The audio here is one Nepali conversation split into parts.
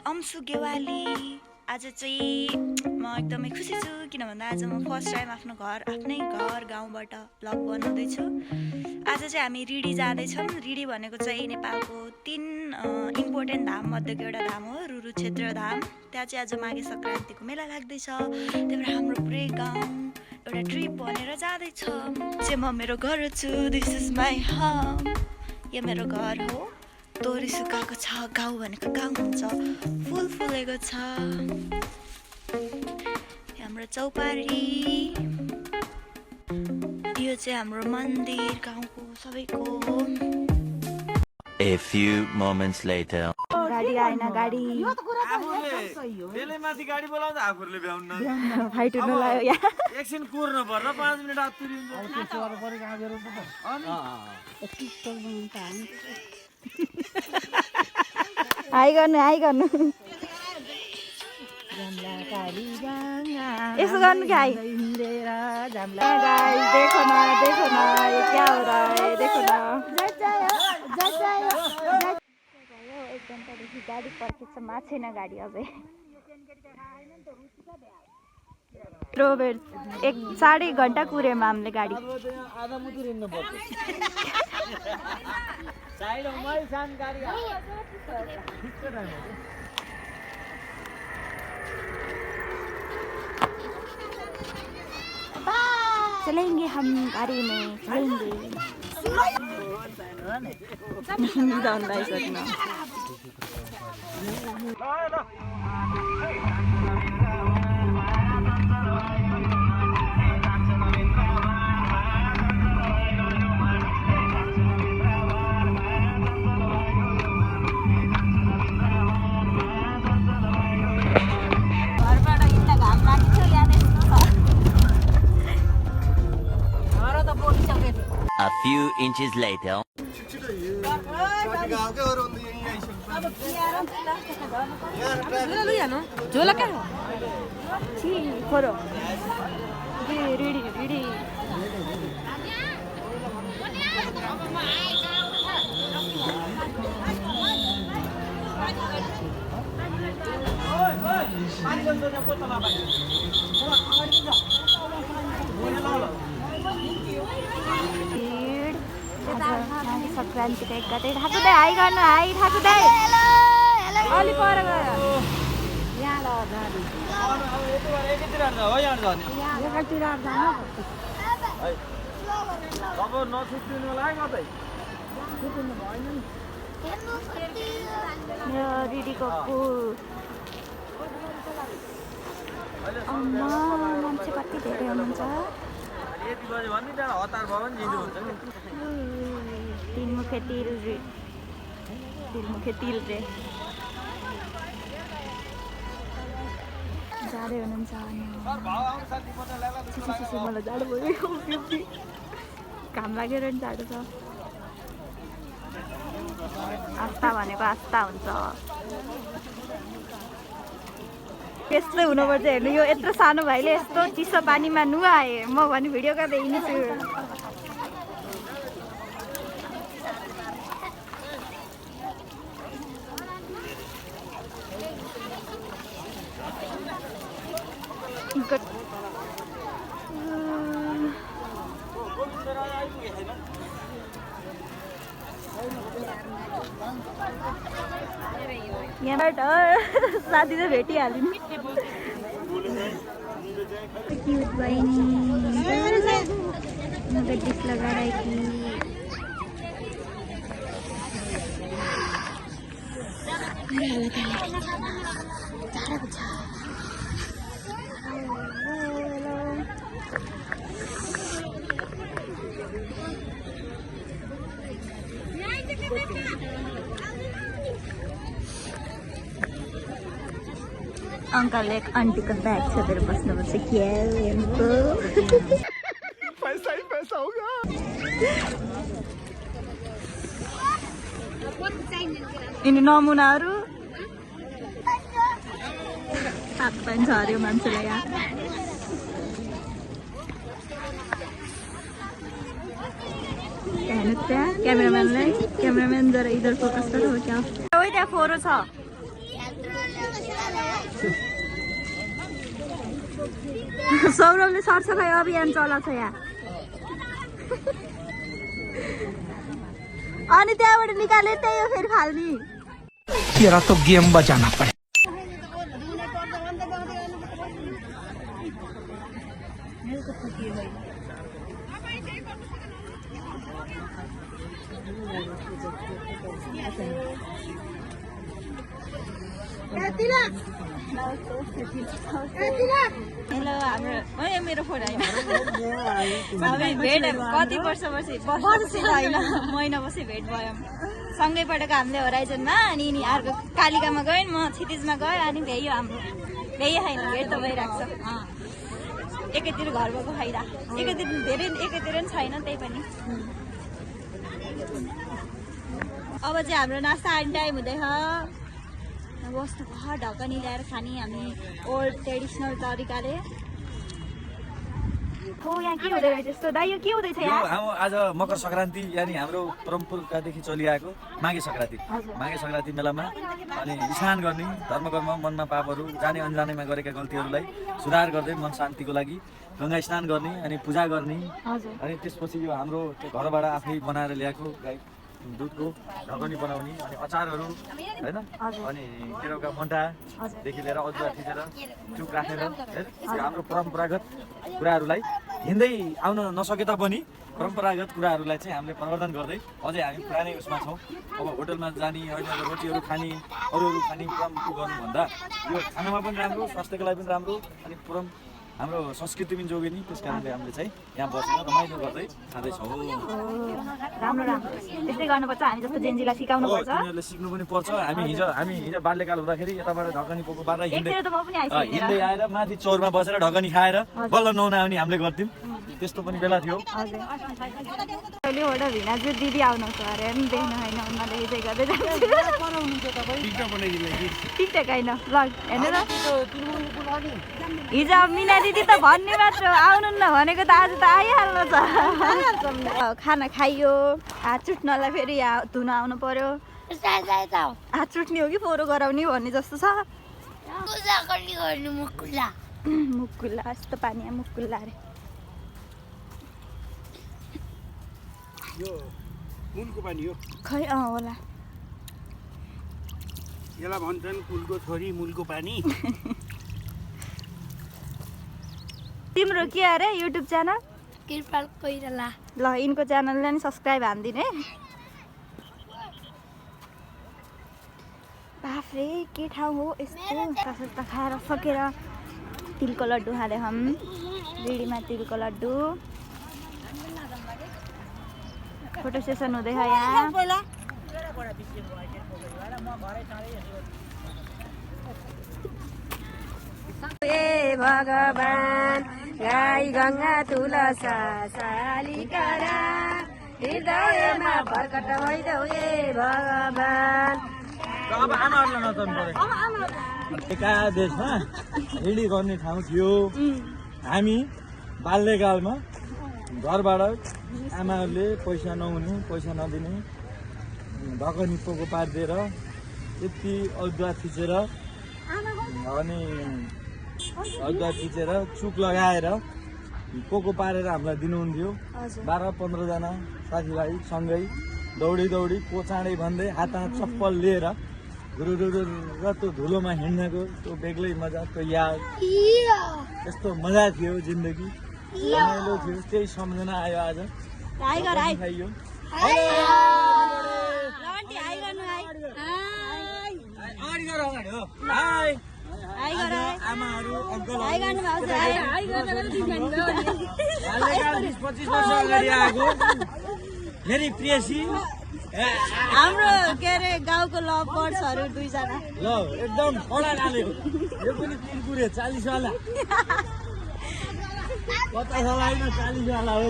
अंशु गेवाली। आज चाहिँ म एकदमै खुसी छु किन भन्दा आज म फर्स्ट टाइम आफ्नै घर गाउँबाट भ्लग बनाउँदैछु। आज चाहिँ हामी रिडी जाँदैछौँ। रिडी भनेको चाहिँ नेपालको 3 इम्पोर्टेन्ट धाम मध्येको एउटा धाम हो, रुरु क्षेत्र धाम। त्यहाँ चाहिँ आज माघे सङ्क्रान्तिको मेला लाग्दैछ। त्यही भएर हाम्रो पुरै गाउँ एउटा ट्रिप बनेर जाँदैछ। चाहिँ म मेरो घर छु, दिस इज माई होम। यो मेरो घर हो। तोरी सुकाएको छ, गाउँ भनेको गाउँ हुन्छ, फुल फुलेको छ। हाम्रो चौपारी, यो चाहिँ हाम्रो मन्दिर गाउँको सबैको। A few moments later. गाडी आएन, गाडी माथि गाडी बोलाउँदा आफूले भ्याउन्न फाइट हुन लाग्यो यहाँ। एकछिन कुर्नु पर्छ, 5 मिनट आत्तिरिन्छ। हाई गर्नु यसो गर्नु क्या हाई। देखो न ये क्या हो रहा है, देखो न। 1 घन्टादेखि गाडी पर्खेछ, छैन गाडी अझै। रोबेट 1.5 घन्टा कुर्यौँ हामीले गाडी। चलेंगे हम गाड़ी में, चलेंगे। A few inches later. झोला क्या हो? खोरो रेडी रेडी। सङ्क्रान्तिको 1 गते ठाकुरदाई हाई गर्नु, हाई ठाकुरदाई। अलि पर गयो दिदीको मान्छे कति धेरै हुनुहुन्छ। तिलमुखे तिल रे जाडै हुनुहुन्छ। मलाई जाडो भयो, घाम लागेर नि जाडो छ। आस्था भनेको आस्था हुन्छ। यस्तै हुनुपर्छ। हेर्नु, यो यत्रो सानो भाइले यस्तो चिसो पानीमा नुहाए, म भने भिडियो गर्दै हिँड्छु। यहाँबाट साथी त भेटिहाल्यो नि। क्यूट बहिनी डिस लगाएर कि अंकल एक आंटी का बैग छोडेर बस्नुपर्छ। क्या हेर्नुको पैसा ही पैसा होगा। यिनी नमुनाहरू हात पाइन्छ अरे मान्छेलाई यहाँ। हेर्नु त्यहाँ क्यामेराम्यानलाई, क्यामेराम्यान जरा इधर फोकस करो क्या। त्यहाँ खोरो छ। सौरभले सरसफाइ अभियान चलाएको छ यहाँ अनि त्यहाँबाट निकाले त्यही हो फेरि फाल्ने तेरा तो गेम बचाना पड़े हेलो हाम्रो मेरो फोन होइन हामी भेट कति वर्षपछि होइन महिना पछि भेट भयौँ सँगै पढेको हामीले होराइजनमा अनि अर्को कालिकामा गयौँ म क्षितिजमा गएँ अनि भ्याइयो हाम्रो भ्याइयो होइन भेट त भइरहेको छ एकैतिर घर गएको फाइदा एकैतिर धेरै एकैतिर पनि छैन त्यही पनि अब चाहिँ हाम्रो नास्ता खाने टाइम हुँदैछ बस्नु ढकनी ल्याएर खाने हामी ओल्ड ट्रेडिसनल तरिकाले यहाँ के हुँदैछ त्यस्तो दाइ यो के हुँदैछ यहाँ आज मकर संक्रान्ति यानि हाम्रो परम्परादेखि चलिआएको माघे संक्रान्ति मेलामा अनि स्नान गर्ने धर्मकर्म मनमा पापहरू जाने अनजानेमा गरेका गल्तीहरूलाई सुधार गर्दै मन शान्तिको लागि गङ्गा स्नान गर्ने अनि पूजा गर्ने अनि त्यसपछि यो हाम्रो घरबाट आफै बनाएर ल्याएको गाई दुधको ढकनी बनाउने अनि अचारहरू होइन अनि केराउका मन्टादेखि लिएर अदुवा थिचेर चुक राखेर हाम्रो परम्परागत कुराहरूलाई हिँड्दै आउन नसके तापनि परम्परागत कुराहरूलाई चाहिँ हामीले प्रवर्धन गर्दै अझै हामी पुरानै उसमा छौँ अब होटलमा जाने अहिले रोटीहरू खाने अरू खाने परम्परा गर्नुभन्दा यो खानामा पनि राम्रो स्वास्थ्यको लागि पनि राम्रो अनि हाम्रो संस्कृति पनि जोगिने त्यस कारणले हामीले चाहिँ यहाँ बसेर रमाइलो गर्दै खाँदैछौँ राम्रो राम्रो त्यस्तै गर्नुपर्छ हामी जस्तो जेन्जीलाई सिकाउनु पर्छ तिनीहरूले सिक्नु पनि पर्छ हामी हिजो बाल्यकाल हुँदाखेरि यताबाट ढकनी पोको बाह्र हिँड्दै आएर माथि चौरमा बसेर ढकनी खाएर बल्ल नुहाउन आउने हामीले गर्थ्यौँ त्यस्तो पनि बेला थियो एउटा भिनाजु दिदी आउनुहुन्छ अरे पनि देख्नु होइन उनीहरूले हिजै गर्दै टिकटक होइन ब्लग हेर्नु न हिजो मिना दिदी त भन्ने मात्र आउनु न भनेको त आज त आइहाल्नु छ खाना खाइयो हात चुट्नलाई फेरि यहाँ धुन आउनु पर्यो हात चुट्ने हो कि फोहोरो गराउने भन्ने जस्तो छ मुकुल्ला यस्तो पानी मुकुल्ला अरे यो मुलको पानी हो खै होला यसलाई भन्छन् कुलको छोरी मुलको पानी तिम्रो के अरे युट्युब च्यानल कृपाल कोइराला ल यिनको च्यानललाई नि सब्सक्राइब हानिदिने बाफ्रे के ठाउँ हो यस्तो त खाएर सकेर तिलको लड्डु खाँदैछौँ रिडीमा तिलको लड्डु फोटो सेसन हुँदैछ यहाँ हे भगवान गाई गंगा तुलसा शालिकारा हृदयमा प्रकट भइदेऊ हे भगवान अब आमाहरूलाई नचाउनु पर्यो एका देशमा रिडी गर्ने ठाउँ थियो हामी बाल्यकालमा घरबाट आमाहरूले पैसा नहुने पैसा नदिने ढकनी पोको पारिदिएर यति अदुवा थिचेर अनि अदुवा थिचेर चुक लगाएर पोको पारेर हामीलाई दिनुहुन्थ्यो 12-15 जना साथीभाइ सँगै दौडी को चाँडै भन्दै हातमा चप्पल लिएर र त्यो धुलोमा हिँड्नको त्यो बेग्लै मजा त्यो याद यस्तो मजा थियो जिन्दगी रमाइलो थियो त्यही सम्झना आयो आज खाइयो आमाहरू अङ्कल 25 वर्ष अगाडि आएको मेरी प्रियसी हाम्रो के अरे गाउँको लभर्सहरू दुईजना ल एकदम कडा डालेको यो पनि कुरकुरे 40 वाला 50 वाला होइन 40 वाला हो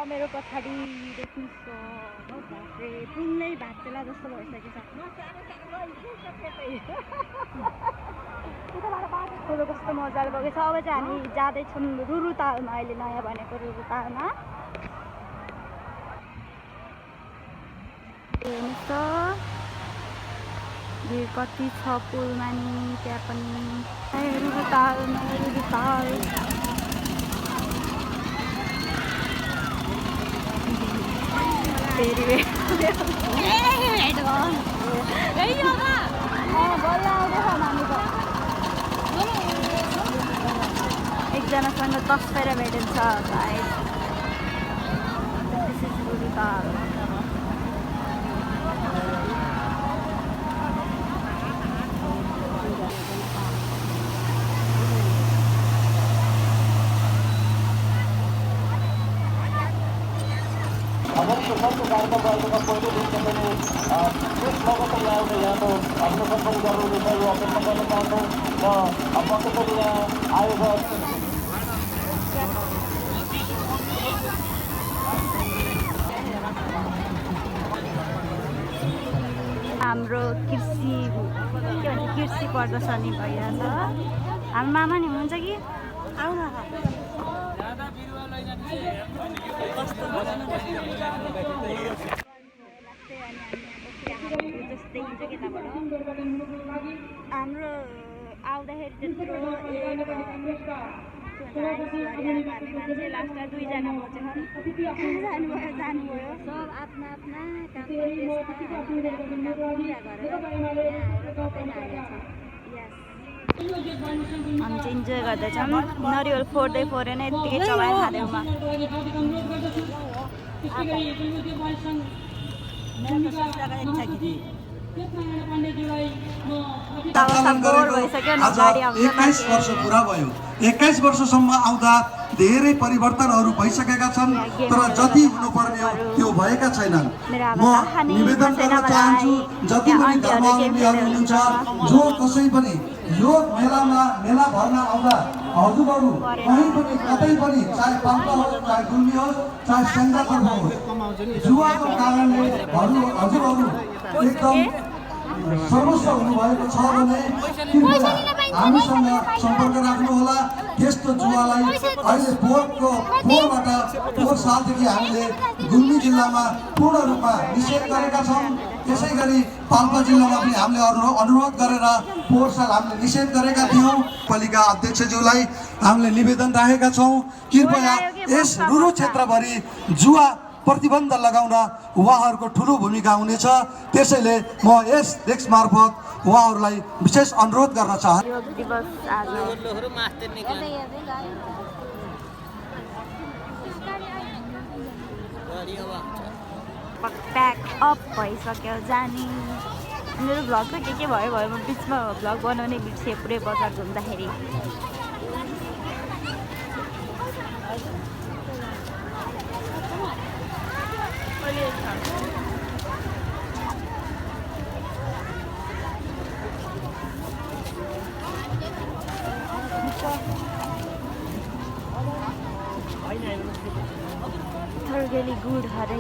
मेरो पछाडि पुलै भाँचेला जस्तो भइसकेको छ कुरो कस्तो मजाले बगेछ। अब चाहिँ हामी जाँदैछौँ रुरु तालमा, अहिले नयाँ बनेको रुरु तालमा। हेर्नुहोस् त भिड कति छ पुलमा नि, त्यहाँ पनि रुरु तालमा रुरु ताल। फेरि बल्ल आउँदैछ हामी त। एकजनासँग तस्पेर भेटिन्छ सायद। This is रुरु ताल। हाम्रो कृषि के भन्छ कृषि प्रदर्शनी भइरहेछ। हाम्रो मामा नि हुनुहुन्छ कि आउन हाम्रो आउँदाखेरि त्यत्रो मान्छे लास्टमा 2 जना बचेछन्। जानुभयो सब आफ्ना आफ्ना हामी चाहिँ इन्जोय गर्दैछौँ। नरिवल फोर्दै फोरेन यत्तिकै चलाएर खाँदैमा आज 21 वर्ष पुरा भयो। 21 वर्षसम्म आउँदा धेरै परिवर्तनहरू भइसकेका छन्, तर जति हुनुपर्ने हो त्यो भएका छैनन्। म निवेदन गर्न चाहन्छु, जति पनि धर्मावलम्बीहरू हुनुहुन्छ, जो कसै पनि यो मेला भर्न आउँदा हजुरहरू कहीँ पनि कतै पनि, चाहे पाल्पा होस्, चाहे गुल्मी होस्, चाहे सेन्जातर्फ होस्, जुवाको कारणले हजुरहरू एकदम समस्या हुनुभएको छ भने कृपया हामीसँग सम्पर्क राख्नुहोला। त्यस्तो जुवालाई अहिले पोहोरबाट 4 सालदेखि हामीले गुल्मी जिल्लामा पूर्ण रूपमा निषेध गरेका छौँ। त्यसै गरी पाल्पा जिल्लामा पनि हामीले अनुरोध गरेर पोहोर साल हामीले निषेध गरेका थियौँ। पालिका अध्यक्षज्यूलाई हामीले निवेदन राखेका छौँ, कृपया यस रुरु क्षेत्रभरि जुवा प्रतिबन्ध लगाउन उहाँहरूको ठुलो भूमिका हुनेछ। त्यसैले म यस डेस्क मार्फत उहाँहरूलाई विशेष अनुरोध गर्न चाहन्छु। प्याक अप भइसक्यो जाने। मेरो भ्लग त के भयो म बिचमा भ्लग बनाउने बिर्सेँ पुरै बजार घुम्दाखेरि। थर्गेली गुड हरे